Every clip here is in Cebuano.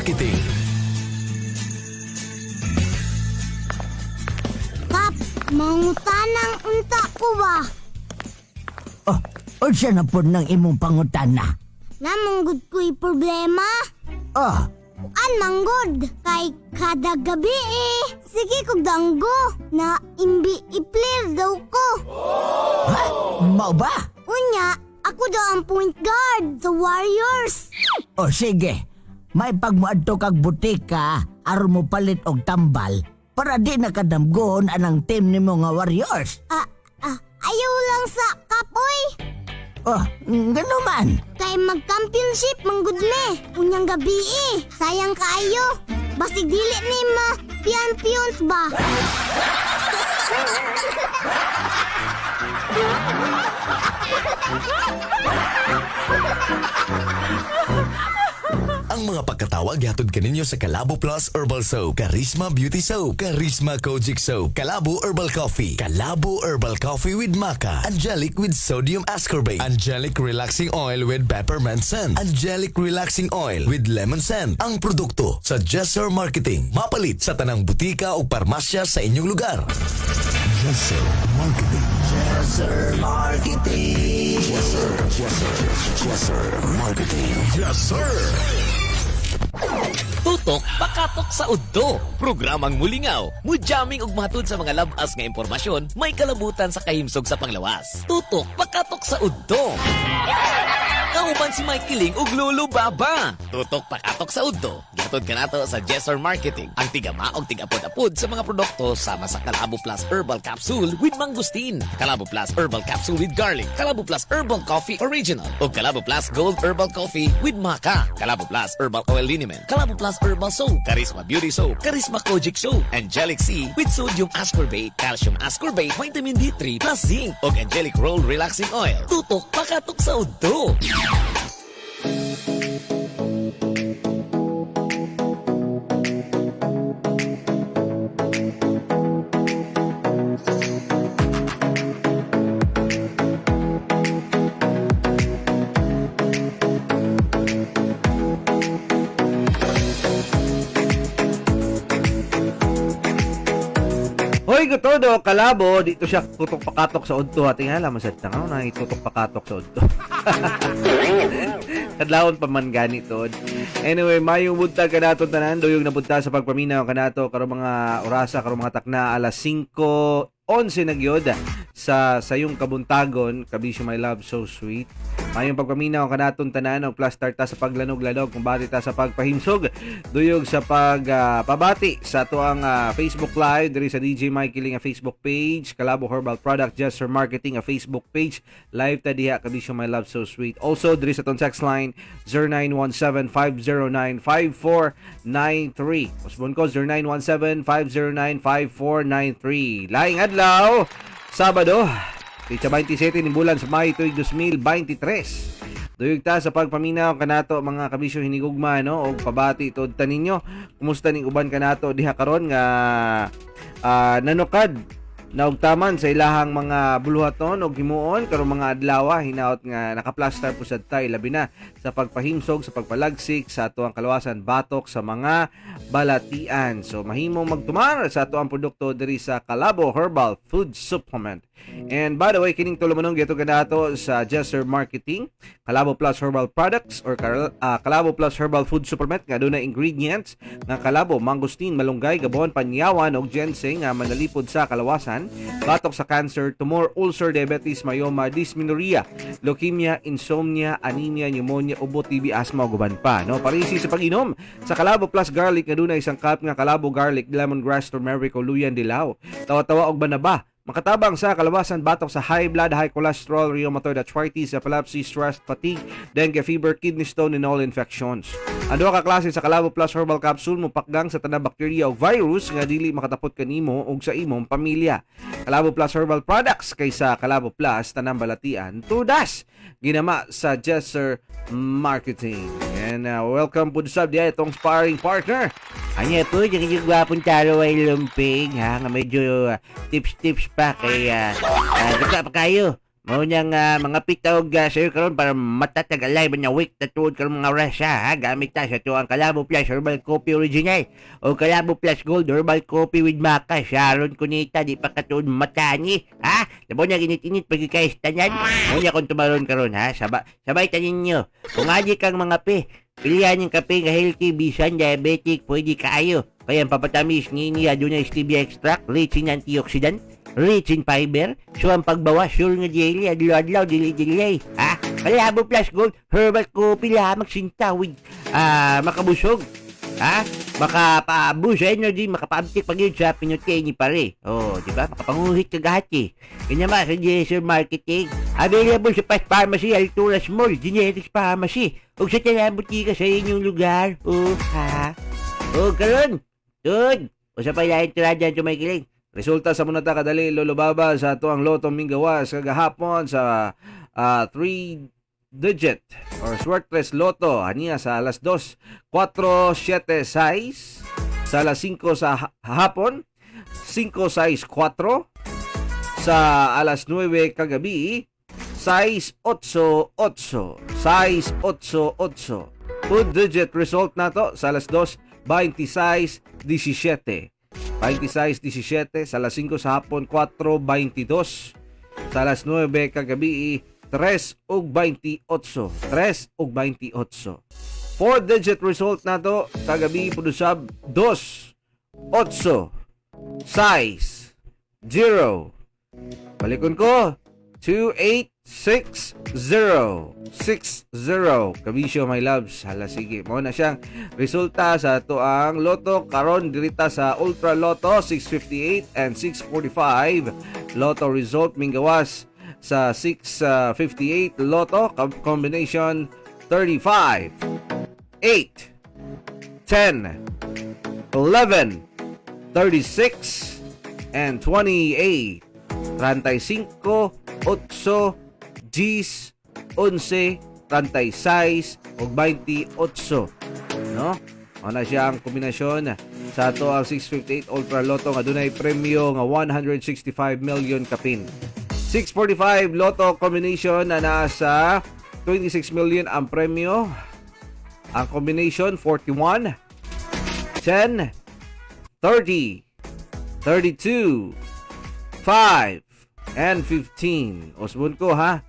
Marketing. Kap, mangutanang unta ko ba? Oh, unsa na pod nang imong pangutana? Namanggod ko'y problema. Oh, Kuan manggod, kay kada gabi eh. Sige kog danggo, na imbi i-player daw ko. Ha? Mao ba? Unya, ako daw ang point guard sa Warriors. O sige, may pagmuadto kag butika aron mo palit og tambal para di na kadamgon anang team nimo nga Warriors. Ah, ah, ayaw lang sa kapoy. Oh, gano man. Kay mag-championship manggod me. Unyang gabi eh. Sayang kaayo. Basig dili ni ma pian-pions ba? Ang mga pagkatawag gihatod kaninyo sa Kalabo Plus Herbal Soap, Charisma Beauty Soap, Charisma Kojic Soap, Kalabo Herbal Coffee, Kalabo Herbal Coffee with Maca, Angelic with Sodium Ascorbate, Angelic Relaxing Oil with Peppermint Scent, Angelic Relaxing Oil with Lemon Scent. Ang produkto sa Jesser Marketing. Mapalit sa tanang butika o parmasya sa inyong lugar. Jesser Marketing. Jesser Marketing. Jesser, Jesser, Jesser Marketing. Jesser! Tutok pakatok sa udto. Programang mulingaw, mujamming ug matud sa mga labas nga impormasyon, may kalabutan sa kahimsog sa panglawas. Tutok pakatok sa udto. Kauban si Mike Kiling ug Lolo Baba. Tutok pakatok sa udto. Gihatod kanato sa Jesser Marketing, ang tigama og tigapod-apod sa mga produkto sama sa Kalabo Plus Herbal Capsule with Mangosteen, Kalabo Plus Herbal Capsule with Garlic, Kalabo Plus Herbal Coffee Original, ug Kalabo Plus Gold Herbal Coffee with Maca, Kalabo Plus Herbal Oil Liniment, Kalabo Plus Herbal Soap, Charisma Beauty Soap, Charisma Kojic Soap, Angelic C with Sodium Ascorbate, Calcium Ascorbate, Vitamin D3 plus Zinc, ug Angelic Roll Relaxing Oil. Tutok pakatok sa udto. Hoy, Gotodo, kalabo, dito siya tutok pakatok sa udto. Ating alam, masad na nga, na itutok pakatok sa udto. Kadlawon pa man ganito. Anyway, mayong buntag kanato tanan, duyog na bunta sa pagpaminaw kanato karong mga orasa, karong mga takna alas 5:11 na gyud sa sayong kabuntagon, kabisyo my love so sweet. Mayong pagpaminaw kanaton tanan og plus ta sa paglanog-lanog, kumbati ta sa pagpahimsog, duyog sa pag pabati sa atoang Facebook Live diri sa DJ Mike Kiling nga Facebook page, Kalabo Herbal Product Gesture Marketing nga Facebook page, live ta diha kabisyo my love so sweet. Also diri sa tong text line 0917-509-5493. Usbon ko 0917-509-5493. Laing adlaw, Sabado, Pitsa 27 ni bulan sa Mayo tuig 2023. Duyog ta sa pagpaminaw kanato mga kabisyo hinigugma no og pabati tuod ta ninyo. Kumusta ning uban kanato diha karon nga nanukad naugtaman sa ilahang mga buluhaton og himuon karong mga adlaw hinaot nga nakaplastar pusad tay labi na sa pagpahimsog sa pagpalagsik sa atoang kalawasan batok sa mga balatian. So mahimong magtumar sa atoang produkto diri sa Kalabo Herbal Food Supplement. And by the way, kining tulumanong gito kanato sa Jesser Marketing, Kalabo Plus Herbal Products or Kalabo Plus Herbal Food Supplement nga aduna ingredients nga kalabo, mangosteen, malunggay, gabon, panyawan ug ginseng nga manalipod sa kalawasan, batok sa cancer, tumor, ulcer, diabetes, myoma, dysmenorrhea, leukemia, insomnia, anemia, pneumonia, ubo, TB, asthma ug uban pa, no? Parisi sa pag-inom sa Kalabo Plus Garlic nga aduna isang cup nga kalabo garlic, lemongrass, turmeric o luyan dilaw. Tawa-tawa og banaba. Makatabang sa kalawasan batok sa high blood, high cholesterol, rheumatoid arthritis, epilepsy, stress, fatigue, dengue fever, kidney stone, and all infections. Ang duha ka klase sa Kalabo Plus Herbal Capsule mopakgang sa tanang bakterya o virus nga dili makatapot kanimo ug sa imong pamilya. Kalabo Plus Herbal Products kaysa Kalabo Plus tanang balatian tudas ginama sa Jesser Marketing. And welcome po sab diya itong sparring partner. Anya po, yung yung gwapong talo ay lumping, ha? Nga medyo tips-tips pa kay, pa kayo. Mao nya nga mga pitaw sa'yo karon para matatag alive and awake na tuod karon mga oras ha. Gamit ta sa tuang Kalabo Plus Herbal Coffee Original o Kalabo Plus Gold Herbal Coffee with Maca. Sharon Cuneta, di pa katuod matani ha. Labo niya init-init pag ikayos tanan. Mao nya kung tumaron karon ha. Sabay tanin nyo. Kung adi kang mga pe, pilihan yung kape nga healthy, bisan diabetic, pwede kaayo. Kaya ang papatamis ni adunay stevia extract, rich in antioxidant, rich in fiber. So ang pagbawas, sure nga daily, adlaw-adlaw, dili-dili. Ha? Kalabo Plus Gold Herbal Coffee lamang sinta with makabusog. Ha? Makapa-boost sa energy, makapaabtik pag yun sa pinutay ni pare. Oh, di ba? Makapanguhit kagahati. Kanya ba sa GSR Marketing? Available sa Past Pharmacy, Alturas Mall, Genetics Pharmacy. Ug sa tanang butika sa inyong lugar. Oh, ha? Oh, karon. Tud. Usa pa ilahin tirada tumakiling. Resulta sa muna ta kadali, Lolo Baba, sa ato ang lotong minggawas kagahapon sa 3 digit or swertres lotto haniya sa alas 2, 4 7 6, sa alas 5 sa hapon 5 6 4, sa alas 9 kagabi 6 8 8, 6 8 8. Two digit result nato sa alas 2, 26 17, 26 17, sa alas 5 sa hapon 4 22, sa alas 9 kagabi 3 ug 28, 3 ug 28. Four digit result nato kagabi pudusab 2 8 6 0. Balikon ko, 2 8 6 0 6 0. Kabisyo, my loves. Hala, sige, mao na siyang resulta sa ato ang loto karon dirita sa Ultra Lotto 6:58 and 6:45. Lotto result minggawas sa 6:58 lotto combination 35 8 10 11 36 and 28, 35 8 10 11 36 ug 28, no? Mao na siya ang kombinasyon sa ato ang 6:58 Ultra Lotto nga dunay premyo nga 165 million kapin. 6:45 Lotto combination na nasa 26 million ang premyo. Ang combination 41 10 30 32 5 and 15. Usbon ko ha.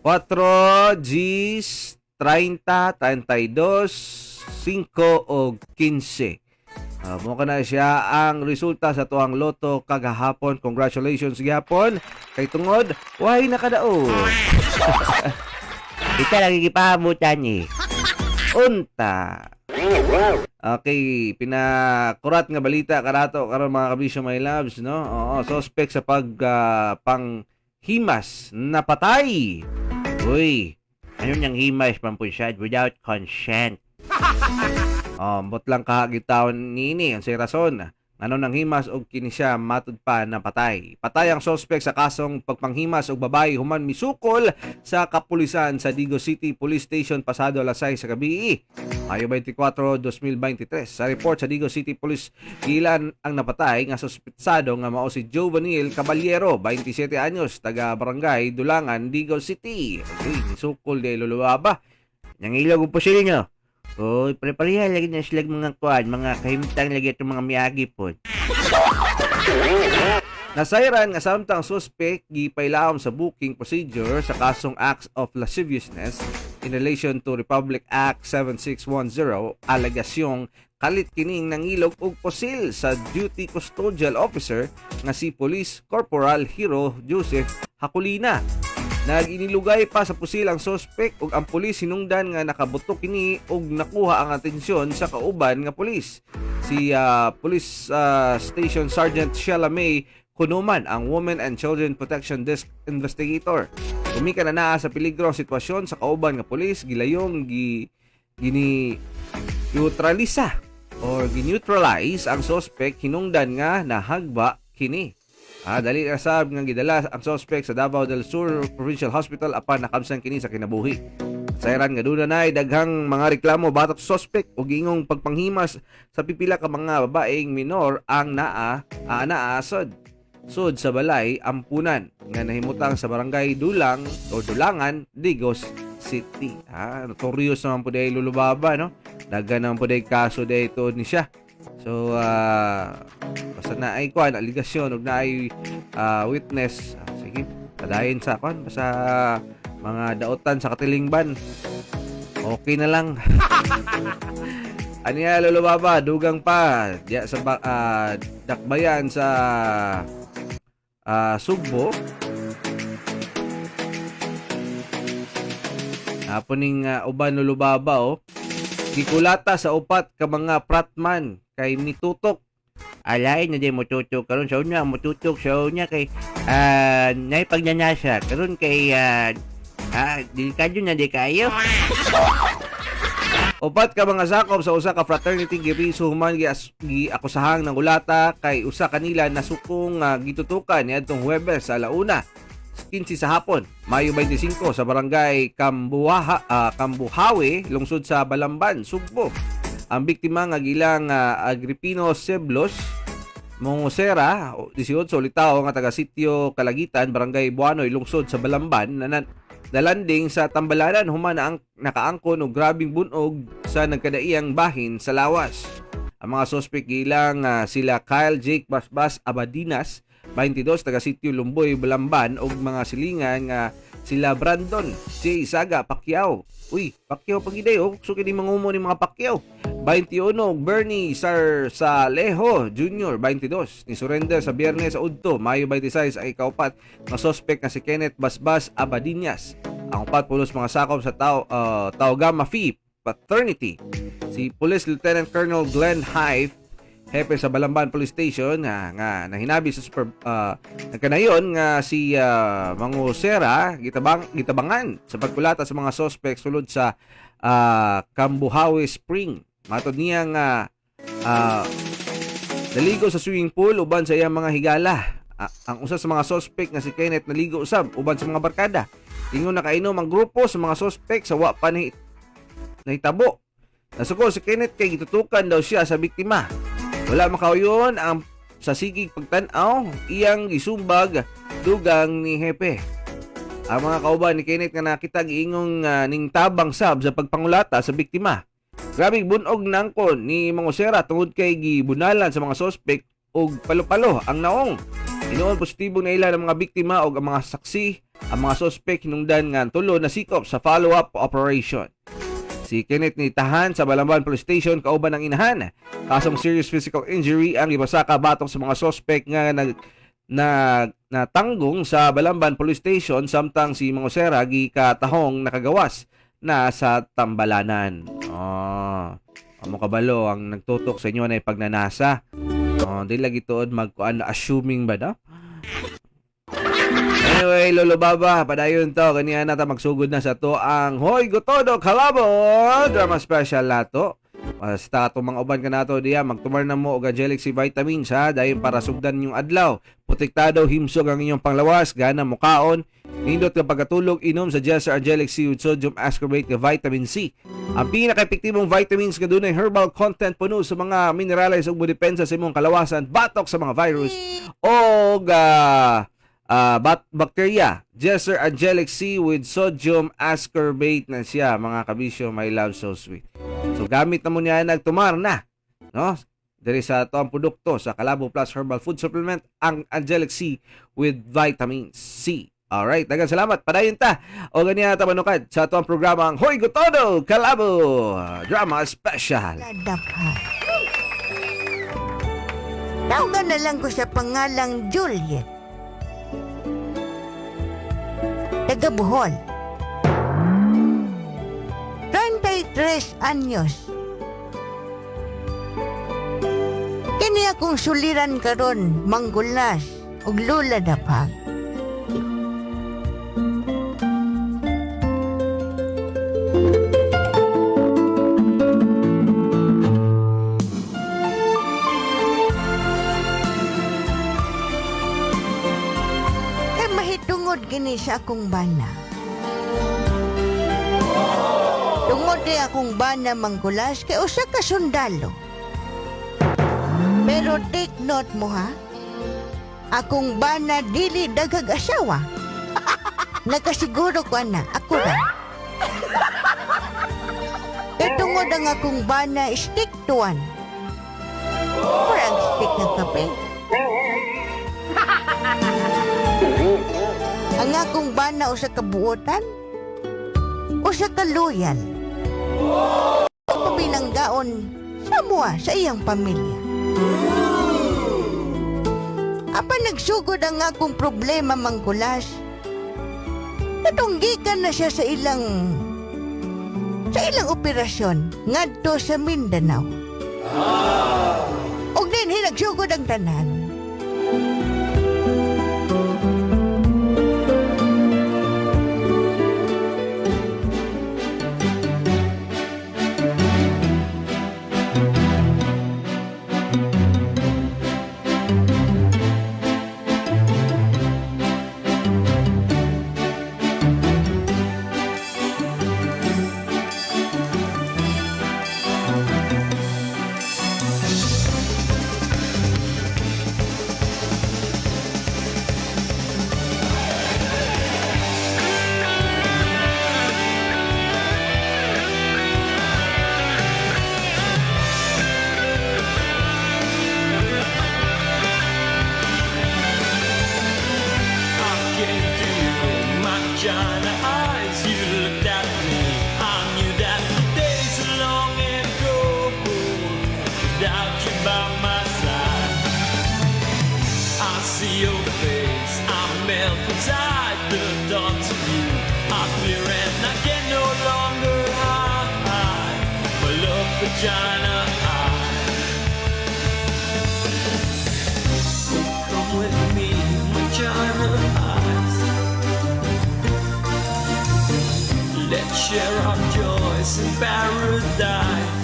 4 Gs 30 32 5 o 15. Mo kana siya ang resulta sa tuang loto kagahapon. Congratulations gihapon kay tungod way nakadaog. Ita lagi gipahamutan eh. Unta. Okay, pinakurat nga balita karato karon, mga kabisyo, my loves, no? Oo, suspect sa pag pang himas napatay. Uy, Ano nang himas pampusad without consent? Oh, ambot lang kahagitawon niini ang say rason. Ngano nang himas og kini siya matud pa na patay. Patay ang suspect sa kasong pagpanghimas og babae human misukol sa kapulisan sa Digos City Police Station pasado alas 6 sa gabi, Mayo 24, 2023. Sa report sa Digos City Police, gilan ang napatay nga suspitsado nga mao si Jovanil Caballero, 27 anyos, taga Barangay Dulangan, Digos City. Okay, misukol de luluaba. Nangilog og pusil nyo. Oy, pre-pareha lagi na sila mga kuan, mga kahimtang lagi itong mga miyagi po. Nasayran nga samtang suspect gipailawom sa booking procedure sa kasong acts of lasciviousness in relation to Republic Act 7610, alegasyong kalit kining nangilog og pusil sa duty custodial officer nga si Police Corporal Hero Joseph Hakulina. Nag-inilugay pa sa pusil ang suspect ug ang pulis hinungdan nga nakabuto kini ug nakuha ang atensyon sa kauban nga pulis. Si Police Station Sergeant Sheila May Kunuman, ang Women and Children Protection Desk Investigator. Gumika na naa sa peligro ang sitwasyon sa kauban nga pulis, gilayong gini neutralisa or gineutralize ang suspect hinungdan nga nahagba kini. Dali ra sab nga gidala ang suspect sa Davao del Sur Provincial Hospital apan nakamsan kini sa kinabuhi. Sayran nga duna nay daghang mga reklamo batok sa suspect ug ingong pagpanghimas sa pipila ka mga babaeng minor ang naa naa sod. sud sa balay Ampunan nga nahimutang sa barangay Dulang o Dulangan, Digos City. Ah, notorious naman po dahil Lolo Baba, no? Daghan naman po dahil kaso dahil tuod ni siya. So, basta na ay kuan, aligasyon, ug na ay witness. Ah, sige, padayon sa kuan, basta mga daotan sa katilingban. Okay na lang. Ano yan, Lolo Baba? Dugang pa. Diya sa dakbayan sa Sugbo. Hapon uban Lolo Baba, oh. Gikulata sa upat ka mga pratman kay nitutok. Alay na di motutok karon sa unya, motutok sa unya kay nay pagnanasa karon kay delikado na di kayo. Upat ka mga sakop sa usa ka fraternity gipiso human giakusahang ng ulata kay usa kanila nasukong gitutukan niadtong Huwebes sa alauna 15 sa hapon, Mayo 25 sa barangay Kambuhawe, lungsod sa Balamban, Sugbo. Ang biktima nga gilang Agripino Seblos Mongosera, 18, ulitaw nga taga sitio Kalagitan, barangay Buanoy, lungsod sa Balamban, na nalanding sa Tambalanan human ang nakaangkon og grabing bunog sa nagkadaiyang bahin sa lawas. Ang mga suspek gilang sila Kyle Jake Basbas Abadinas, 22, taga sitio Lumboy, Balamban, ug mga silingan nga sila Brandon J. Saga Pacquiao. Uy, Pacquiao pagiday oh, so kini mangumo ni mga Pacquiao. 21, Bernie Sar Salejo Jr., 22, ni surrender sa Biyernes sa Udto, Mayo 26 ang ikaupat nga suspect nga si Kenneth Basbas Abadinas. Ang upat pulos mga sakop sa Tau Gamma Phi Fraternity. Si Police Lieutenant Colonel Glenn Hive, hepe sa Balamban Police Station nga nahinabi sa super nagkanayon nga si Mangusera gitabangan sa pagkulata sa mga suspect sulod sa Kambuhawi Spring. Matod niya nga naligo sa swimming pool uban sa iyang mga higala. Ang usa sa mga suspect nga si Kenneth naligo usab uban sa mga barkada. Ingon nakainom ang grupo sa mga suspect sa wa pa ni nahitabo. Nasuko si Kenneth kay gitutukan daw siya sa biktima. Wala makauyon ang sa sigig pagtan-aw iyang gisumbag dugang ni hepe. Ang mga kauban ni Kenneth nga nakita giingong ning tabang sab sa pagpangulata sa biktima. Grabing bunog nangkon ni Mangosera tungod kay gibunalan sa mga sospek og palo-palo ang naong. Inoon positibo na ila ng mga biktima og ang mga saksi. Ang mga sospek hinungdan nga tulo na sikop sa follow-up operation. Si Kenneth nitahan sa Balamban Police Station kauban ng inahan. Kasong serious physical injury ang ipasaka batok sa mga sospek nga nag na natanggong sa Balamban Police Station samtang si Mangosera gikatahong nakagawas na sa Tambalanan. Oh, amo kabalo ang nagtutok sa inyo na pagnanasa. Oh, di lagi tuod magkuan assuming ba no? Anyway, Lolo Baba, padayon to. Kaniya na ta magsugod na sa to ang Hoy Gotodo Kalabo Drama Special nato. Basta atong mga uban ka nato diya, magtumar na mo og Angelic C vitamins ha, dahil para sugdan yung adlaw. Protektado, himsog ang inyong panglawas, gana mukaon, nindot ka pagkatulog, inom sa Jester Angelic C with sodium ascorbate nga vitamin C. Ang pinaka-epektibong vitamins nga dunay herbal content puno sa mga minerales ug modepensa sa imong kalawasan, batok sa mga virus og bacteria. Jester Angelic C with sodium ascorbate na siya, mga kabisyo, my love so sweet. So gamit na mo niya nagtumar na, no? Diri sa ato ang produkto sa Kalabo Plus Herbal Food Supplement, ang Angelic C with vitamin C. Alright, daghang salamat. Padayon ta. O ganiya ta manukad sa ato ang programa ang Hoy Gotodo Kalabo Drama Special. Ladapha. Tawagan na lang ko sa pangalang Juliet. Taga Bohol. 33 anyos. Kini akong suliran karon manggulas ug lula dapag. Kay mahitungod kini sa akong bana. Tungod di akong bana manggulas kay usa ka sundalo. Pero take note mo ha. Akong bana dili daghag asawa. Nakasiguro ko ana, ako ra. Kay tungod ang akong bana stick to one. Murag stick ng kape. Ang akong bana usa ka buotan, usa ka loyal. Pabinanggaon sa mua sa iyang pamilya. Apan nagsugod ang akong problema, mangkulas. Katong gikan na siya sa ilang operasyon ngadto sa Mindanao. Og din nagsugod ang tanan. I came to my China eyes. You looked at me. I knew that the days are long and cold without you by my side. I see your face. I melt inside the thoughts of you are clear and I can no longer hide my love for China eyes. Come with me, my China eyes. Let's share our joys in paradise.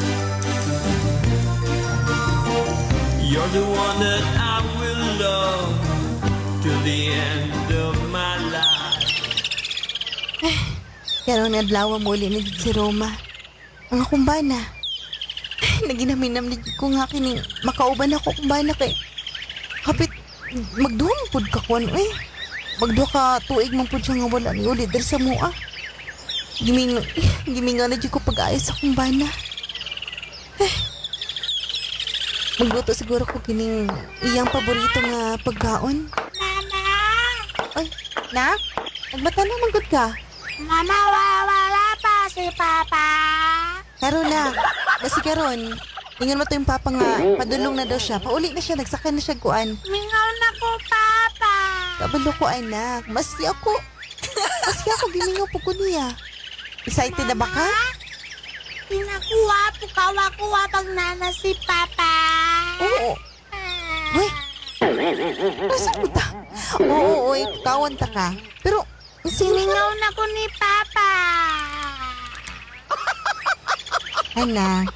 You're the one that I will love till the end of my life. Karon adlaw mo uli na gid si Roma. Ang akong bana. Ay, naginaminam na gid ko nga kining makauban ako akong bana kay hapit magduha man pud ka kuan eh. Magduha ka tuig man pud siya nga wala ni uli diri sa mua. Gimingaw na jud ko pag-ayos sa akong bana. Eh, magluto siguro ko kining iyang paborito nga pagkaon. Mama! Ay, nak? Nagbata na man gud ka. Mama, wala pa si Papa. Karon na. Basi karon. Ingon mo to yung papa nga, padulong na daw siya. Pauli na siya, nagsakay na siya kuan. Mingaw na ko, Papa. Kabalo ko, anak. Maski ako gimingaw po ko niya. Excited na ba ka? Pinakuha, pukawa kuha pag nana si Papa. Oo. Uy. Nasa mo ta? Oo, oy, kawan ta ka. Pero, sino Mingaw na ko ni Papa. Anak,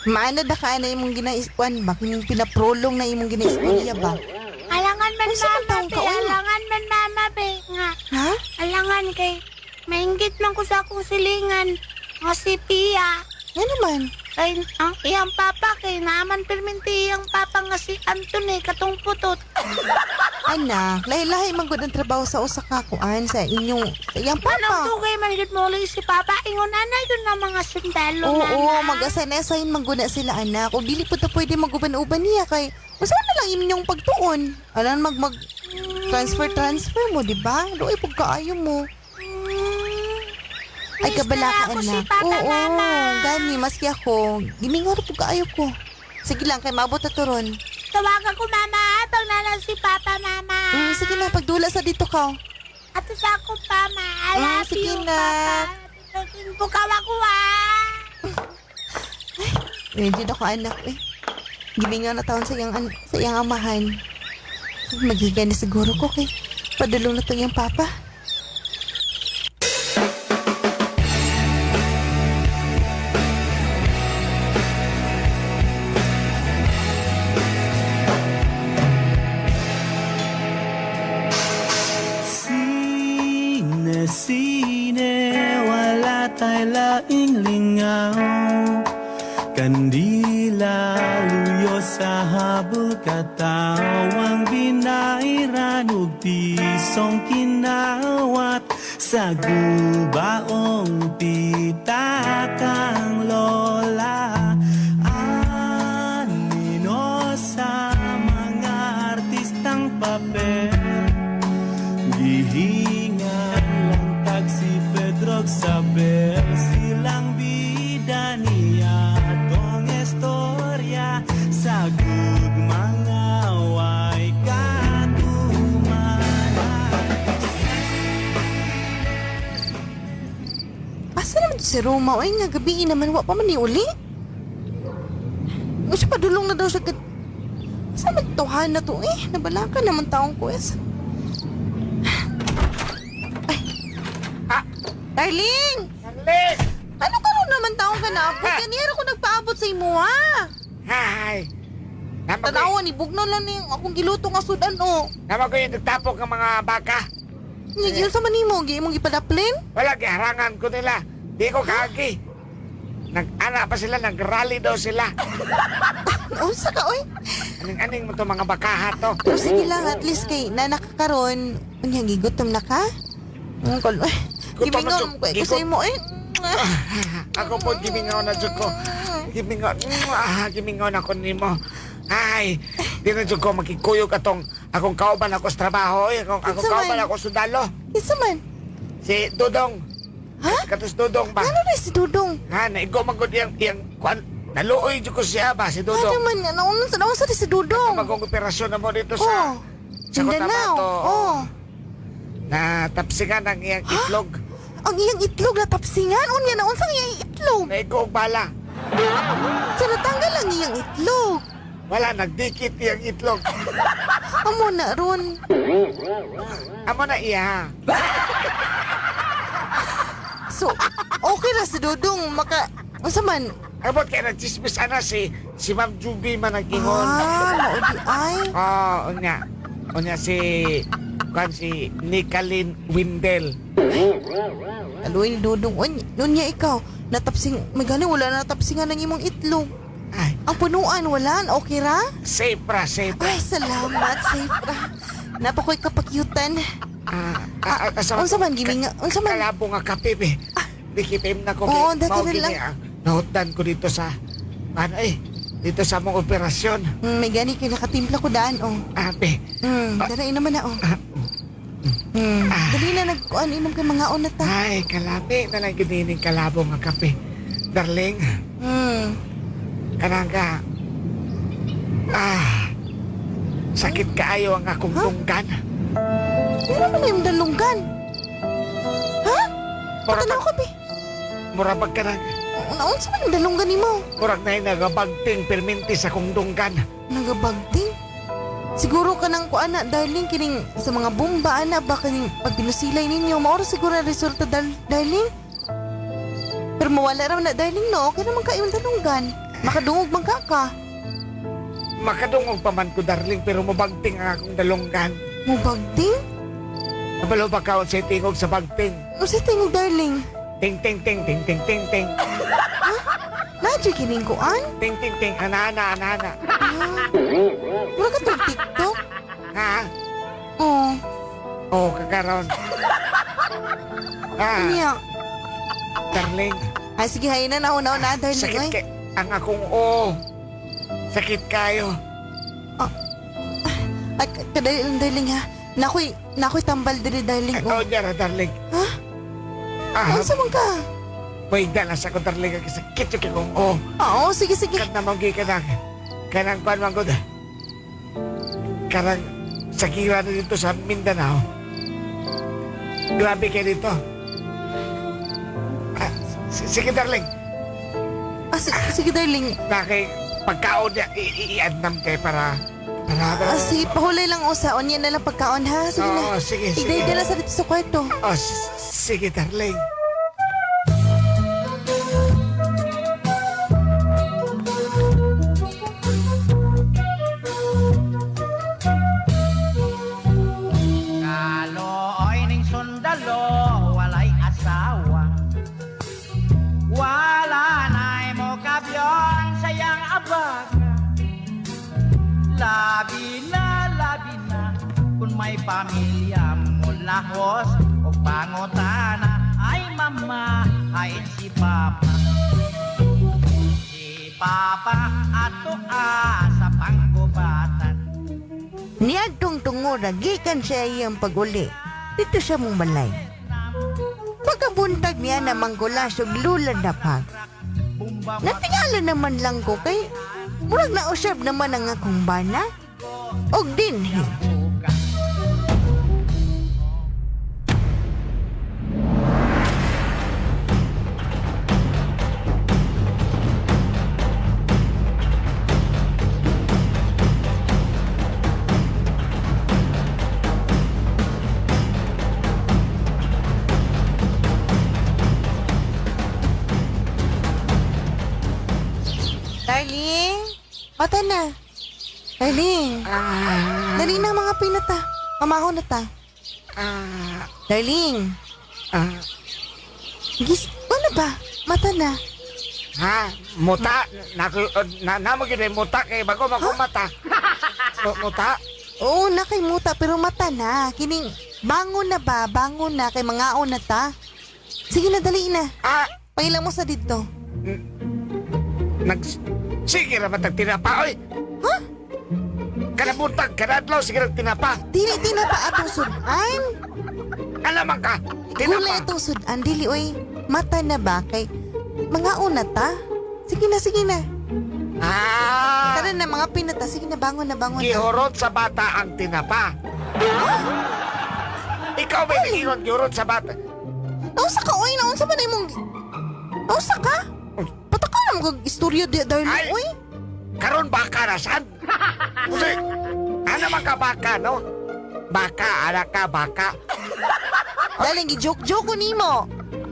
maano da ka na imong ginaiskuan ba? Kung yung pinaprolong na imong ginaistorya ba? Alangan man Ay, saan mama, taong be. ka, oy? Alangan man mama, be. Nga, Ha? alangan kay mainggit man ko sa akong silingan. Nga si Pia. Nga naman. Kay ang iyang papa kay naman perminti iyang papa nga si Anthony katong putot. Anak, lahi-lahi man gud ang trabaho sa usa ka kuan sa inyong sa iyang Anong papa. tugay man gud mo si papa ingon ana yun ang mga sundalo Oo, nana. mag-assign-assign man gud na sila anak. O dili pud ta pwede maguban-uban niya kay usa na lang inyong pagtuon. Alan mag mag transfer transfer mo, di ba? Luoy pud kaayo mo. Ay Miss kabala na ka ako si anak. Papa, Oo, Mama. gani maski ako, gimingaw ra pud kaayo ko. Sige lang kay maabot na to ron. Tawagan ko mama pag nana si papa mama. Sige na pagdula sa dito ka. Ato sa ako pa ma. I love Sige you na. papa. Bukawa ko ah. Medyo ako anak eh. Gimingaw na taon sa iyang amahan. Maghiga na siguro ko kay padulong na to iyang papa. Sine, sine, wala tay laing lingaw. Kandila. Kaayo sa habol katawang binayran ug pisong kinawat sa gubaong pitakang lola anino sa mga artistang papel. Gihingan lang tag si Pedro Sabel silang bida niya tong istorya sa gugmang away katumanan. Asa naman to si Roma? Oy, nga gabi naman, wa pa man ni uli. Gusto padulong na daw siya kad... Asa man tuhan na to eh? Nabalaka naman taong ko eh. Ay. Ah! Darling! Darling! Ano karon naman taong ka naabot? Ganyan ako nagpaabot sa imo ha. Hi! Nama ko, Tanawa ni bugno lang ni akong giluto nga sudan oh. nama ko yung nagtapok ng mga baka. Nga sa man nimo, gi imong gipadaplin? Wala, giharangan ko nila. Di ko kaagi. Nag-ana pa sila, nag-rally daw sila. Unsa ka oy? Aning-aning mo to mga bakaha to. Pero sige lang, at least kay nanakakaron, unya gigutom na ka? Ang kal. Gutom na Gimingon jud. ko ko sa imo eh. Ako po, gimingaw na jud ko. Gimingaw, ah, gimingaw na ko nimo. Ay, di na jud ko makikuyog atong akong kauban ako sa trabaho. Eh. Akong Kinsa man? kauban ako sundalo. Kinsa man? Si Dudong. Ha? Katos Dudong ba? Ano na si Dudong? Ha, naigo man gud iyang iyang kuan. Naluoy jud ko siya ba si Ano Dudong. man naunsa naunsa si Dudong? Bagong operasyon na mo dito sa Oh. sa Mindanao. Cotabato. Oh. Na tapsingan ang iyang itlog. Ang iyang itlog na tapsingan unya naunsa ang iyang itlog? Naigo og bala. Sa natanggal ang iyang itlog. Wala nagdikit iyang itlog. Amo na ron. Amo na iya. So, okay ra si Dudong maka unsa man? Abot kay nagchismis ana si si Ma'am Juby man ang ingon. Ah, mao di ay. Oh, unya. Unya si kuan si Nicolene Windel. Aluin ni Dudong unya, unya ikaw natapsing may gani wala na natapsingan ang imong itlog. Ay, Ang punuan wala, okay ra? safe ra, safe ra. Ay, salamat, safe ra. Napakoy kapakyutan. Ah, ah, ah, asa Unsa man giminga, unsa man? Kalabo nga kape be. Dikipim na ko Oo, kay dati mao rin gini lang. ang nahutdan ko dito sa ano eh, dito sa mong operasyon. May gani kay nakatimpla ko daan oh. Ah, be. Dara inom na oh. Dali na nagkuan inom kay mga na ta. Ay, kalami na lang ginining kalabo nga kape. Darling, kanang ka. Ah, sakit kaayo ang akong Huh? tunggan. Ano man yung dalunggan? Ha? Mura Patanaw ko be. Mura bag kanang, Naunsa man yung dalunggan nimo? murag na nagabagting perminti sa akong dunggan. Nagabagting? Siguro ka nang kuan na, darling, kining sa mga bomba, ana, ba, kining pag pinusilay ninyo, maoro siguro ang resulta, darling. Pero mawala raw na, darling, no? Okay naman kayo dalunggan. Makadungog man ka ka. Makadungog pa man ko, darling, pero mabagting ang akong dalunggan. Mubagting? Kabalo ba ka sa tingog sa bagting? O sa tingog, darling? Ting, ting, ting, ting, ting, ting, ting. Nadyo kining kuan? Ting, ting, ting. Ana, ana, ana, ana. Ah, mura ka tong TikTok? Ha? Oo. Oh, kakaroon. Ah, Unya. darling. Ay, sige, hay na, nauna na, darling. Sakit Ay. kay ang akong oo. Sakit kayo. Ay, kadali lang, darling, ha? Nakoy, nakoy tambal diri, darling. Oh, Oh. niya na, darling. Ha? Ah, Unsa man ka? may dalas ako, darling. Ang sakit yung akong oo. Oo, sige, sige. Kan na manggi ka nang. Kanang kuan man gud. Karang sagira na dito sa Mindanao. Grabe kayo dito. Ah, sige, darling. Ah, sige, darling. Na kay pagkaon niya, i-andam kay para para para. Ah, sige, pahulay lang usa. Onya na lang pagkaon, ha? Sige na. Oo, sige, sige. Igday na lang sa dito sa kwarto. Oh, sige, darling. Kalooy ning sundalo, walay asawa. Wala na'y mo kabyon sa iyang abaga. Kung may pamilya mo lahos o pangutana, ay mama, ay si papa. Si papa ato sa panggubatan. Niadtong tungura gikan siya iyang paguli. Dito siya mong balay. Pagkabuntag niya na manggulas og lula na pag. Natingala naman lang ko kay murag nausab naman ang akong bana. Og dinhi. Darling, mata na. Darling, dali na mga pinata. Mamaho na ta. Darling. Gis, ano ba? Mata na. Ha? Muta? Naku, na, namo gyud ay muta kay bago man ko mata. Muta? Oo, na kay muta, pero mata na. Kining, bangon na ba? Bangon na, kay mangaon na ta. Sige na, dali na. Ah, Pangila mo sa dito. nag sige ra matag tinapa oy. Ha? Kanabuntag kanadlaw sige ra tinapa. Dili, di na pa atong sudan. Kalaman ka. Gulay Tinapa. atong sudan, dili, oy. Mata na ba? Kay, mangaon na ta. Sige na, sige na. Ah. Tara na, mga pinata. Sige na, bangon na, bangon na. Gihurot sa bata ang tinapa. Ikaw may nagingon gihurot sa bata. Nausa ka, oy. Naunsa ba na imong... Nausa ka? Pataka na mga istorya, di, darling, Ay! oy. Karon baka na sad. Kasi, ano man ka baka, no? Baka, ara ka, baka. Darling, i-joke-joke ko nimo.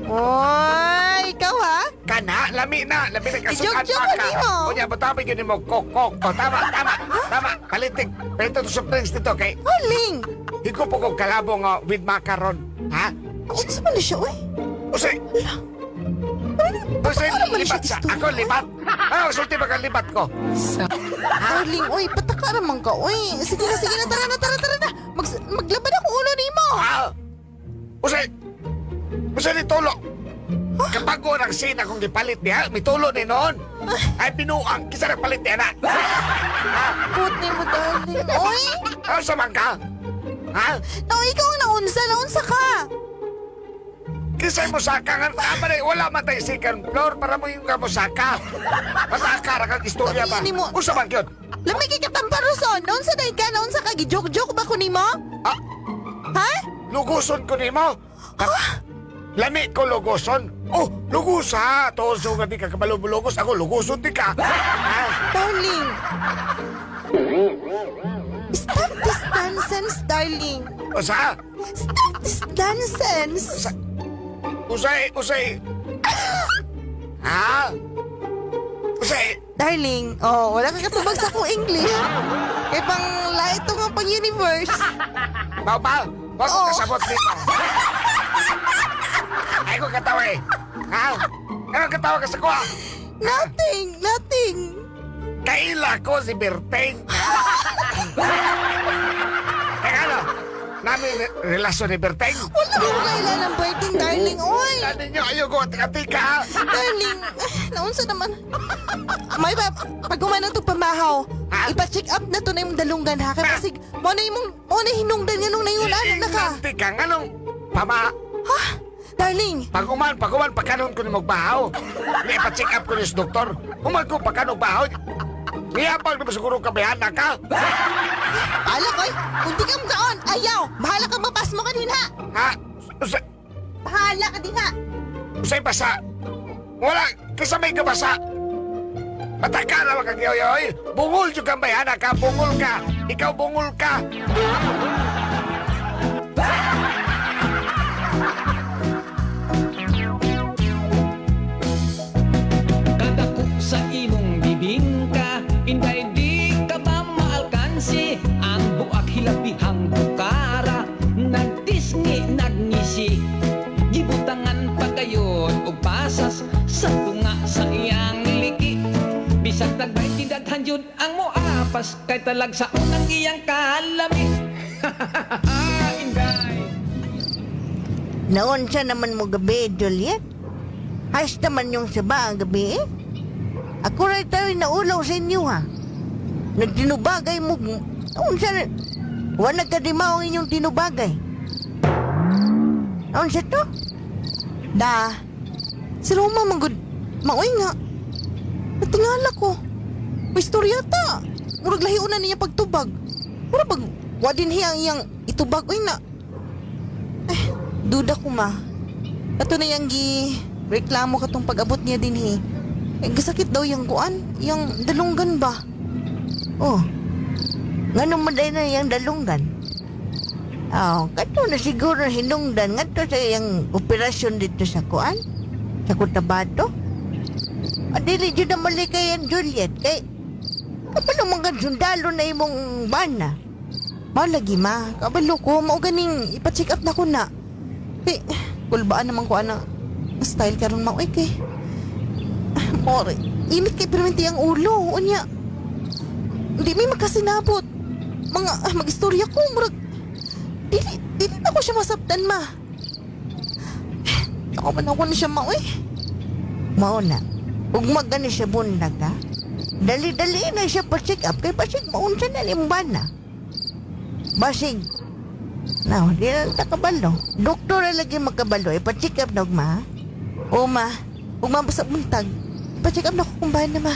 Oy, ikaw ha? Kana, lami na, lami na kasukan I-joke-joke baka. ko nimo. Unya, batabi yun mo, kok, kok. O, tama, tama, tama. Palitig, palito to soft drinks dito, kay Darling, higop ko kalabo nga with macaron. Ha? unsa man na siya, oy? Usay, usay, Ano man siya libat sa, istorya, ako libat. Ano, sulti ba ka libat ko? Darling, oy, pataka naman ka, oy. Sige na, sige na, tara na, tara, tara na. Mag, maglaban ako ulo nimo. Ah! Usay! Usay ni tulo! Kapag ko ng sin akong gipalit niya, may tulo ni noon. Ay pinuang, kisa nagpalit niya na. Put nimo, darling, oy. Ano sa man ka? Ha? No, ikaw ang naunsa, naunsa ka. Kisa mo saka nga, tama na, wala man tayo second floor para mo yung kamusaka. Mataka ra kang istorya ba? Sabihin mo- Usa man yun? Lamig kay katamparuson. Naunsa day ka, naunsa ka, gi-joke-joke ba ko nimo? Ah, Ha? luguson ko nimo. Lami ko luguson. Oh, lugusa. Tuso nga di ka kabalubulugos. Ako, luguson di ka. Ha? Darling. Stop this nonsense, darling. Usa? Stop this nonsense. Usay, usay. Ha? Usay, Darling, oh, wala ka katubag sa akong English. Kay pang lahi to nga pang universe. mau ba? Wag ko Oo. kasabot dito. Ay ko katawa eh. Ha? Ano katawa ka sa kuha? Nothing, nothing. Kaila ko si Berteng. Teka ano? Namin relasyon ni Berteng? Wala ko kailan ng birthday, darling. Oy, Ano ninyo ayaw ko tika-tika ha? darling. Naunsa naman. May ba, pag humano to pamahaw, Ha? ipa-check up na to na yung dalunggan ha. Kaya basig, mo na yung, mo na hinungdan nga nung nayunan na ka. Tika, nganong pama... Ha? Darling, Paguman, paguman, pagkanon ko ni magbahaw. May pa-check up ko ni sa doktor. Human ko pagkanon bahaw. Ngiyapag naman siguro kabayana ka. bahala koy. Kung di ka magaon, ayaw. Bahala ka mapas mo kanina. Ha? Usay, Bahala ka din ha. usay basa. Wala, kaysa may kabasa. Mataka na makagiyoyoy. Bungol yung kambayana ka, bungol ka. Ikaw bungol ka. Kadako sa imong bibingka, Inday di ka ba maalkansi? Ang buak hilabihang bukara, nagtisngi nagngisi. Gibutangan pa kayon og pasas sa tunga sa iyang liki. Bisag tagbay tidaghan jud ang moapas kay talag sa unang iyang kalami. Inday! Naunsa naman mo gabi, Juliet? Has naman yung saba ang gabi eh. Ako rin tayo naulaw sa inyo ha. Nagtinubagay mo. Naunsa na. Wala nagkadimaw ang inyong tinubagay. Naunsa to? Da. Si Roma manggod. Maoy nga. Natingala ko. May istorya ta. Murag lahion na niya pagtubag. Murag bag wadin hiya ang iyang itubag oy na. Eh, duda ko ma. Kato na yang gi reklamo katong pag-abot niya dinhi. Eh, gasakit daw yang kuan, yang dalunggan ba? Oh. Nganong maday na iyang dalunggan? Oh, kato na siguro hinungdan ngadto sa iyang operasyon dito sa kuan sa Cotabato. Adili jud na mali kay ang Juliet kay kabalo man kang sundalo na imong bana. Mao lagi ma, kabalo ko mao ganing ipa-check up na ko na. Kay kulbaan naman ko ana style karon mao eh kay. More, init kay perminti ang ulo unya. Hindi may makasinabot. Mga magistorya ko murag dili dili na ko siya masabtan ma. Ako man ako na siya mao eh. Mao na. Ug magani siya bundag ha. Dali-dali na siya pa-check up kay basig maunsa na imong bana. Basig. Now, di na ta kabalo. Doktor na lagi magkabalo. Ipa-check up na ugma. ha? O ma, ug ma basta buntag. Ipa-check up na ko kung bahan na ma.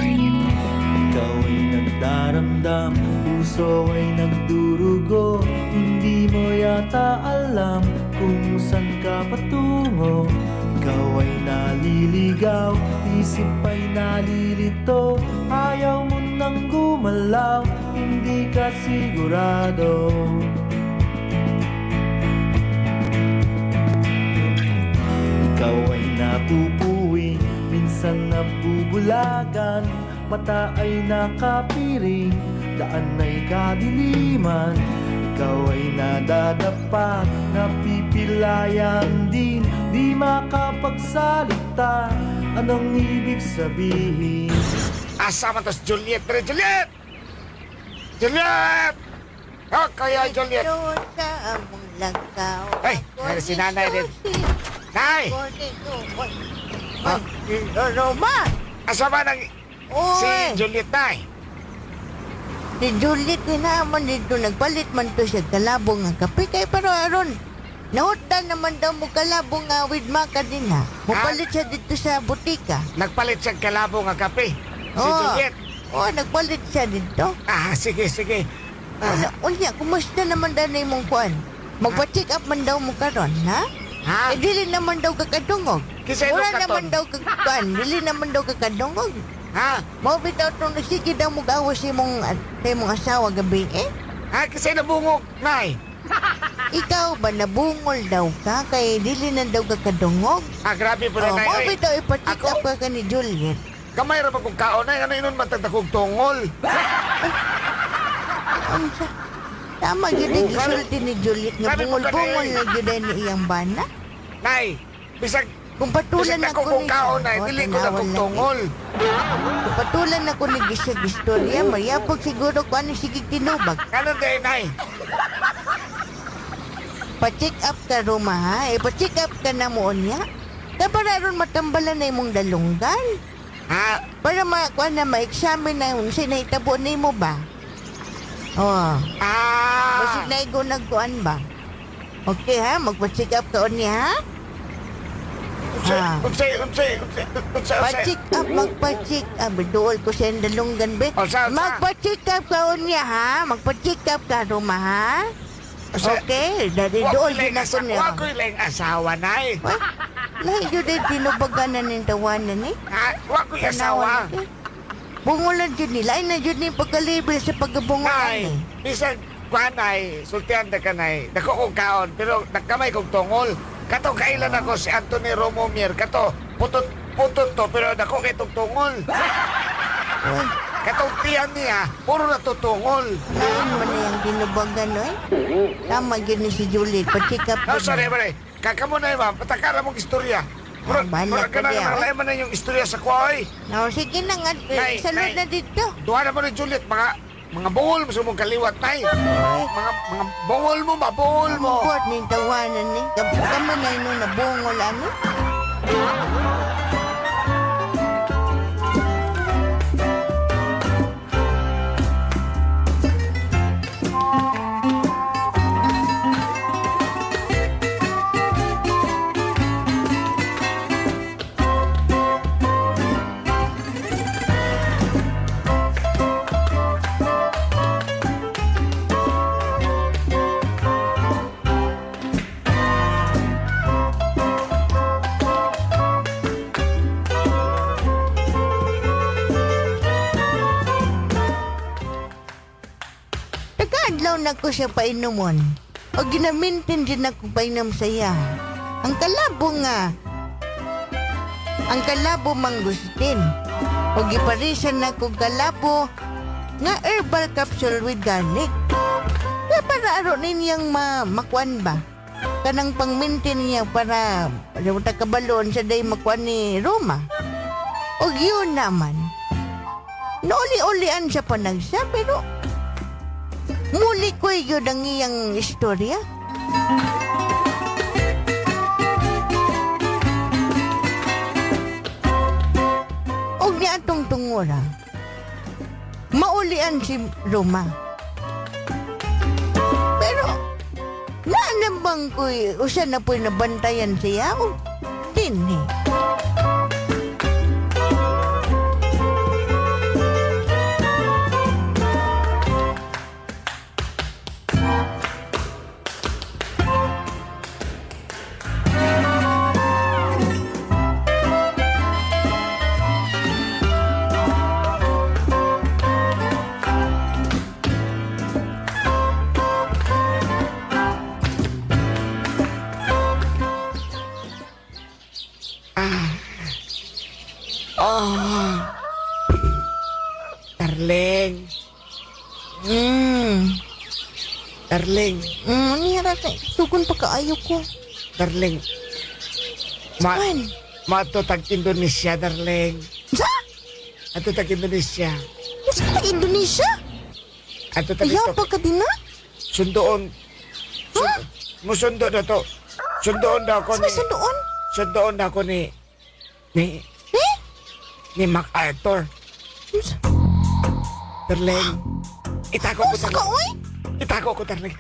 Ikaw ay nagdaramdam, puso ay nagdurugo. Hindi mo yata alam kung saan ka patungo. Ikaw ay naliligaw, isip ay nalilito. Ayaw mo nang gumalaw, hindi ka sigurado. Ikaw ay napupuwi, minsan nabubulagan. Mata ay nakapiring, daan ay kadiliman. Ikaw ay nadadapa, napipilayan din. Di makapagsalita, anong ibig sabihin? Asa man to si Juliet? Pre, Juliet! Juliet! Oh, kaya Juliet. Ito sa among lakaw. Ay, Ako meron si ni nanay din. Susi. Nay! Ako ni Ay, Roma! Asa man ang si Oy! Juliet, Nay? Si Juliet naman dito, nagpalit man to siya kalabong nga kape. Kay pero aron, nahutdan naman daw mo kalabong nga with maka din ha. Mupalit siya dito sa butika. Nagpalit siya kalabo nga kape. Si Oo. Juliet. Oo, nagpalit siya dito. Ah, sige, sige. Ah, Unya, unya, kumusta naman daw na imong kuan? Magpa-check up man daw mo karon, ha? ha? Eh, dili naman daw kakadungog. Kinsa Wala imong katon? naman daw kakuan, dili naman daw kakadungog. Ha? Mao bitaw tong sige daw mo gawas imong sa imong asawa gabi eh. Ha? Kasi nabungog, Nay. Ikaw ba nabungol daw ka kay dili na daw kakadungog? Ah, grabe po na, Oh, Nay. mao Ay, bitaw ipa-check ako? up ka ka ni Juliet. Gamay ra ba kong kaon, Nay? Ano inon matagdakog tungol? Unsa? Tama gyud ang gisulti ni Juliet nga Grabe po ka, bungol-bungol Nay. na gyud ni iyang bana. Nay, bisag Kung patulan bisag ako dako kong ni kaon, Nay, Oh, dili ko tanawan dakog lang, eh. tungol. Kung patulan ako ni gisag istorya, mayapag siguro ko ano sige tinubag. Ano day, Nay? Pa-check up ka Roma ha, e pa-check up ka na mo niya. Kaya para aron matambalan na imong dalunggan. Ha? Para makuha na ma-examine na yung sinahitabo nimo ba? Oh, Ah! basig na igo nagkuan ba? Okay ha, magpa-check up ka niya ha? Unsay, Ah. unsay, unsay, unsay, unsay, unsay. Pa-check up, magpa-check up. Duol ko siya ang dalunggan be. Unsa, unsa? Magpa-check up ka niya ha? Magpa-check up ka Roma ha? Unsa- Okay, dali Wa duol ko'y din laing ako asa- niya. Wa ko'y laing asawa, Nay. Uy, lahi yun ay tinubagan na ng tawanan eh. Ha? Wa ko'y asawa. Bungulan yun nila. Ay na yun yung pagkalibel sa pagkabungulan Nay, eh. bisag kuan nay, sultihan na ka nay. Dako kong kaon, pero nagkamay kong tungol. Kato kailan ako si Anthony Romo Mier. Kato, putot putot to, pero dako kay tong tungol. Uy. Katong tiyan niya, puro natutungol. Lain man na yung tinubagan, oy. Tama gyud ni si Juliet. Pa-check up. Oh, sorry, pare. Kakamo na ma'am. Patakara mong istorya. Murag, Ah, bahala murag ka ka na diya, naman, oy. lain man na yung istorya sa kuha, oy. No, sige na nga. Nay, Salud nay. na dito. Duha na mo ni Juliet, mga bungol mo sa mong kaliwat, nay. Mga bungol mo, mabungol mo. Buat ni tawanan ni. Kamo na yun nabungol ano. Nagaadlaw na ko siya painumon. O ginamintin din ako painom sa iya. Ang kalabo nga. Ang kalabo mangustin. O giparisan na ko kalabo nga herbal capsule with garlic. Kaya para aro ninyang makuan ba? Kanang pangmintin niya para para kabalon sa day makuan ni Roma. O yun naman. Nauli-ulian siya panagsa pero muli ko yun ang iyang istorya. Og niya atong tungura. Maulian si Roma. Pero, naanambang ko'y usa na po'y nabantayan siya o dinhi. Oh. Darling, darling, Niya ra kay tugon pa kaayo ko. Darling. Ma Kwan. Mato tag Indonesia, darling. Sa? Ato tag Indonesia. Unsa ka Indonesia? Ato tag Ayaw ito. pa ka din na? Sundoon. Ha? Musundo na to. Sundoon na ako Sa ni... sundoon? Sundoon na ako ni... Ni... Eh? Ni MacArthur. Unsa? Darling. Itago ko, Unsa ka darling. oy? Itago ko, darling.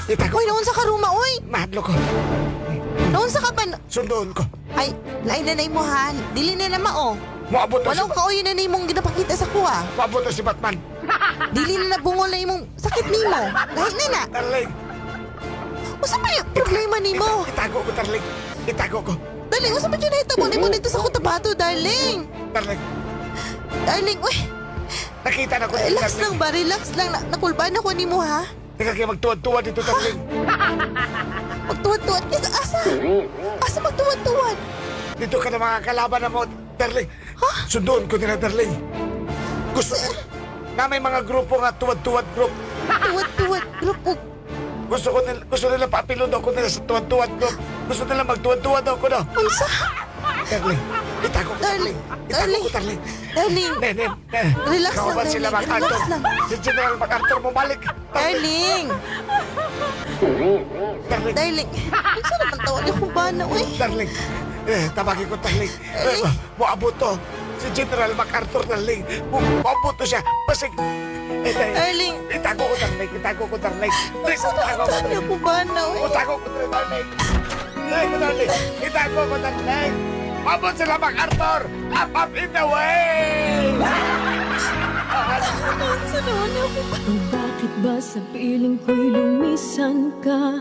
Itago. Oy, naunsa ka Roma oy? Mahadlo ko. Naunsa ka ba? Sundoon ko. Ay, lain na na imo han. Dili na na mao. Moabot na si... Wala ka oy na na imong ginapakita sa kuha. Moabot na si Batman. Dili na nabungol na imong sakit nimo. Lahi na na. Darling. Unsa pa yung problema nimo? Itago ko, darling. Itago ko. Darling, unsa pa yun nahitabo nimo dito sa Cotabato, darling? Darling. Darling, uy, Nakita na ko. relax darling. lang ba? Relax lang. Nakulbaan ako nimo ha. Teka, kaya magtuwad-tuwad dito, darling. Magtuwad-tuwad ka sa asa. Asa magtuwad-tuwad? Dito ka na mga kalaban na mo, darling. Sundoon ko nila, darling. Gusto na may mga grupo nga tuwad-tuwad group. Tuwad-tuwad group og Gusto nila paapilon daw ko nila sa tuwad-tuwad group. Gusto nila magtuwad-tuwad daw ko daw. unsa? Darling, itago ko, darling. Darling, Itago darling. ko, darling. Darling, Ne, ne, ne. Relax lang, Kauban sila darling. MacArthur. Relax lang. Si General MacArthur bumalik. Darling. Darling, Darling. Unsa naman tawag akong bana, uy? darling. Eh, tabagin ko, darling. Eh, moabot to. Si General MacArthur, darling. Moabot to siya. Basig. Eh, Darling. Itago ko, darling. Itago ko, darling. Unsa Itago naman ko, tawag darling. akong bana, uy? Itago ko, darling. Itago ko, darling. Itago ko, darling. Moabot sila, MacArthur. Up, up in the way! Unsa naman akong bana? Bakit ba sa piling ko'y lumisan ka?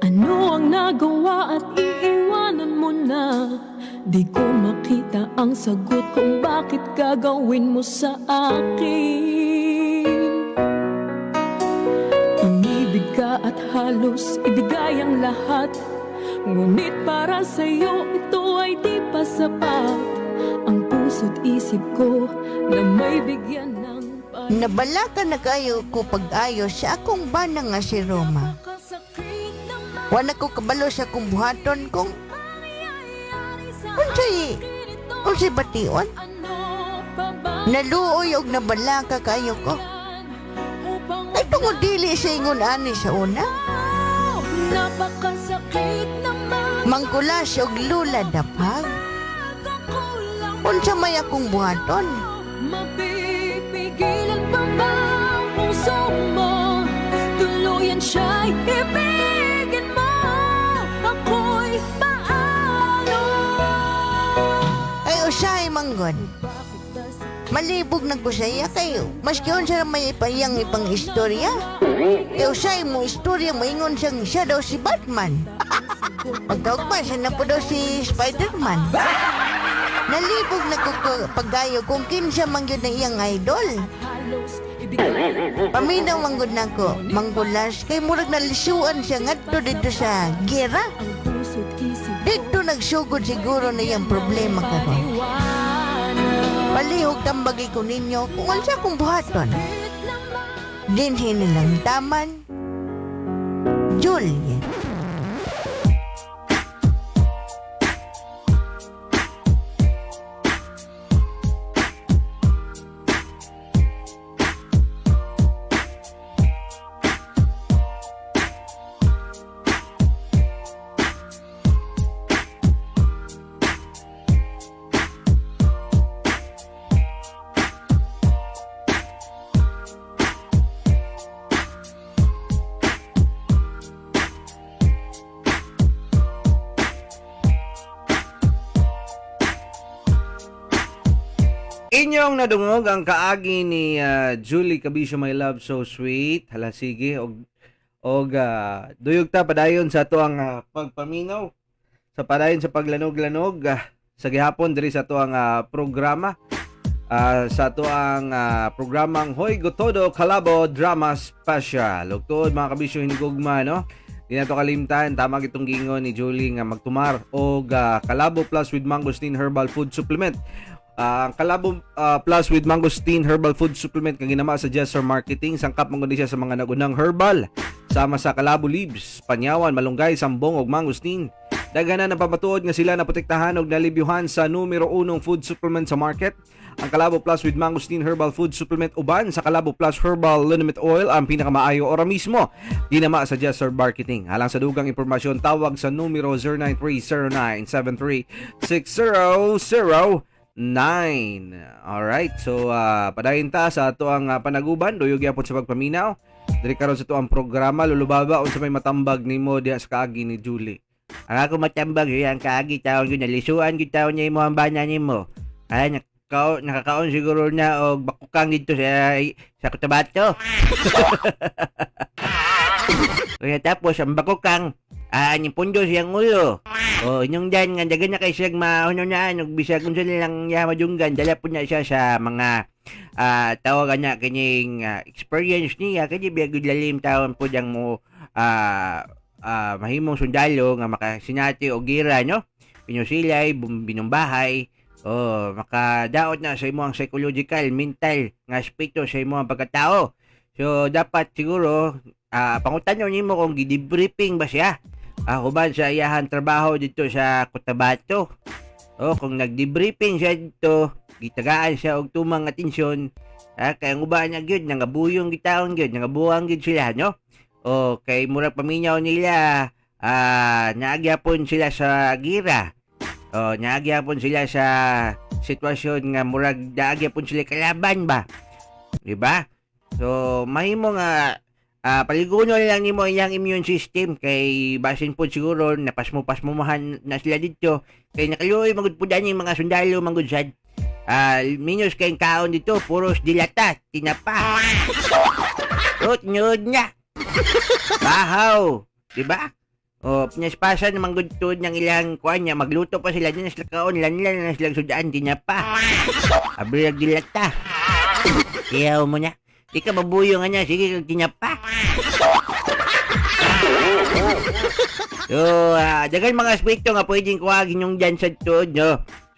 Ano ang nagawa at iiwanan mo na? Di ko makita ang sagot kung bakit gagawin mo sa akin. Inibig ka at halos ibigay ang lahat. Ngunit para sa'yo ito ay di pa sapat. Ang puso't isip ko na may bigyan ng Nabalaka na kayo ko pag-ayo sa akong bana nga si Roma. Wala ko kabalo sa akong buhaton kung unsay unsay bation. Naluoy og nabalaka kayo ko. Ay tungod dili sa ingon ani sa una. Mangkulas og lula dapag. Unsa may akong buhaton? Mapipigilan pa ba ang puso mo? Tuluyan siya'y ibigin mo. Ako'y paano? Ay usahay manggod. Malibog na ko sa iya kayo. Maski unsa na may ipayang ipang istorya. Ay usahay mo istorya moingon siyang siya daw si Batman. Pagkaugma siya na po daw si Spider-Man. Nalibog na ko paggayo kung kinsa man gyud ang iyang idol. Paminaw man gud nako, manggulas kay murag nalisuan siya ngadto dito sa gera. Dito nagsugod siguro na iyang problema karon. Palihog tambagi ko ninyo kung unsa akong buhaton. Dinhi nilang taman, Juliet. Inyong nadungog ang kaagi ni Julie Cabisio, My Love So Sweet. Hala sige og og duyog ta padayon sa ato ang pagpaminaw sa padayon sa paglanog-lanog sa gihapon diri sa ato ang programa, sa ato ang programang Hoy Gotodo Kalabo Drama Special. Ug tuod mga kabisyo hinigugma, no? Di na to kalimtan, tama gitong giingon ni Julie nga magtumar og Kalabo Plus with Mangosteen Herbal Food Supplement. Ang Kalabo Plus with Mangosteen Herbal Food Supplement nga ginama sa Jessor Marketing, sangkap man gud siya sa mga nagunang herbal sama sa Kalabo leaves, panyawan, malunggay, sambong ug mangosteen. Daghan na napamatuod nga sila naprotektahan og nalibyuhan sa numero unong food supplement sa market. Ang Kalabo Plus with Mangosteen Herbal Food Supplement uban sa Kalabo Plus Herbal Liniment Oil ang pinakamaayo ora mismo. Ginama sa Jessor Marketing. Alang sa dugang impormasyon, tawag sa numero 0930973600 9. Alright, so padayon ta sa ato ang panaguban, duyog gyapon sa pagpaminaw. Diri karon sa ato ang programa Lulubaba, unsa may matambag nimo diha sa kaagi ni Julie? Ang ako matambag ang kaagi taon gyud nalisuan gyud taon niya imo ang bana nimo. Ay nakakaon siguro na og bakukang dito sa Cotabato. Kaya tapos ang bakukang yung pundo siyang ulo. O inyong dan nga dagan na kay siyang mahununaan og bisag unsa nilang iya madunggan, dala po na siya sa mga tawag na kining experience niya kay biya gud lalim taon po diyang mo mahimong sundalo nga makasinati og gira, no, pinusilay, binumbahay o makadaot na sa imong psychological, mental nga aspeto sa imong pagkatao. So dapat siguro pangutanon nimo kung gidebriefing ba siya human sa iyahan trabaho dito sa Cotabato. O kung nagdebriefing siya dito, gitagaan siya og tumang atensyon, kay ang uban niya gyud nangabuyong gitaon gyud, nangabuang gyud sila, no? O kay murag paminaw nila, naagyapon sila sa gira. O naagyapon sila sa sitwasyon nga murag naagyapon sila kalaban ba? Di ba? So mahimo nga paligunon lang nimo iyang immune system kay basin po siguro napasmo-pasmomahan na sila dito kay nakaluoy magud pud ani mga sundalo manggod sad. Minus kay kaon dito puros dilata, tinapa. Ot nyud nya. Bahaw, di ba? O pinaspasan naman gud tuod ng ilang kuan niya, magluto pa sila din sila kaon lanlan na silang sudaan tinapa. Abri dilata. Iyaw mo niya. Di ka mabuyong nga niya, sige kag tinapa. So, daghan mga aspeto nga pwedeng kuhagin yung dyan sa tuod, no?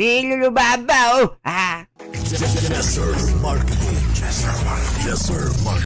Si Lulu Baba, oh. Ah. Yes, sir. Marketing. Yes, sir. Yes, sir. Marketing.